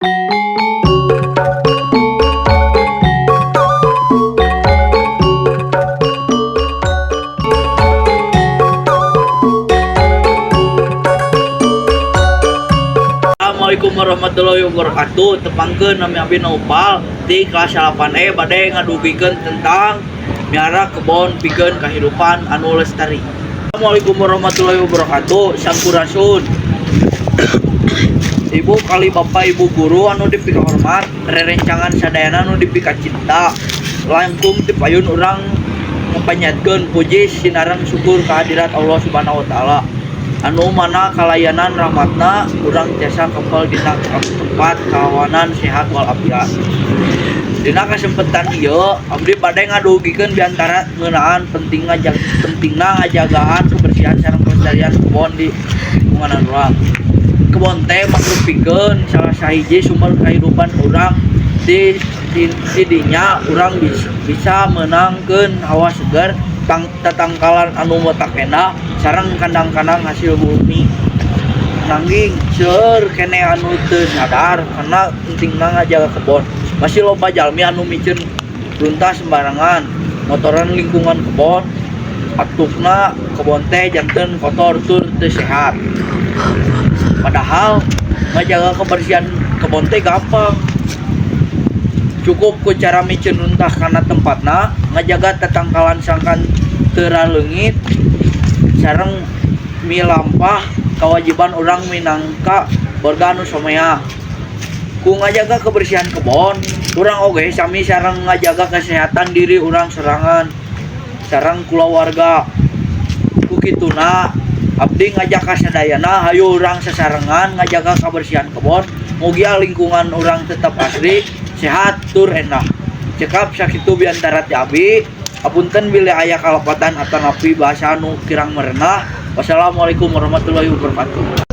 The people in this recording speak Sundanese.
Assalamualaikum warahmatullahi wabarakatuh. Tepangkeun, nami abdi Naupal di kelas 8E bade ngadugikeun tentang miara kebon pikeun kahirupan anu lestari. Assalamualaikum warahmatullahi wabarakatuh. Sampurasun. Ibu kali bapak ibu guru anu dipikahormat, rerencangan sadayana anu dipikacinta. Langkung ti payun urang ngapanjatkeun puji sinareng syukur kehadirat Allah Subhanahu wa Taala, anu mana kalayanan rahmatna urang tiasa kempel dina tempat kahanan sehat walafiat. Dina kesempatan ieu abdi bade ngadugikeun biantara ngeunaan pentingna ngajagaan kebersihan sareng kelestarian kebon di lingkungan urang. Kebon teh mangrupikeun salah sahiji sumber kehidupan urang. Di dinya urang bisa meunangkeun hawa segar, tatangkalan anu motak endah, sareng kandang-kandang hasil bumi. Nanging seueur keneh anu teu sadar kana pentingna ngajaga kebon. Masih loba jalmi anu miceun runtah sembarangan, ngotoran lingkungan kebon, atukna kebon teh janten kotor tur teu sehat. Padahal ngajaga kebersihan kebon teh gampang, cukup ku cara miceun runtah kana tempatna, ngajaga tetangkalan sangkan teu raleungit, sareng milampah kewajiban urang minangka warga anu somea. Ku ngajaga kebersihan kebon, urang oge sami sareng ngajaga kesehatan diri urang sorangan sareng kulawarga. Ku kituna abdi ngajak ka sadayana, hayu urang sasarengan ngajaga kebersihan kebon, mugia lingkungan urang tetap asri, sehat, tur endah. Cekap sakitu biantara ti abi. Apunten bilih aya kalepatan atanapi bahasa anu kirang merenah. Wassalamualaikum warahmatullahi wabarakatuh.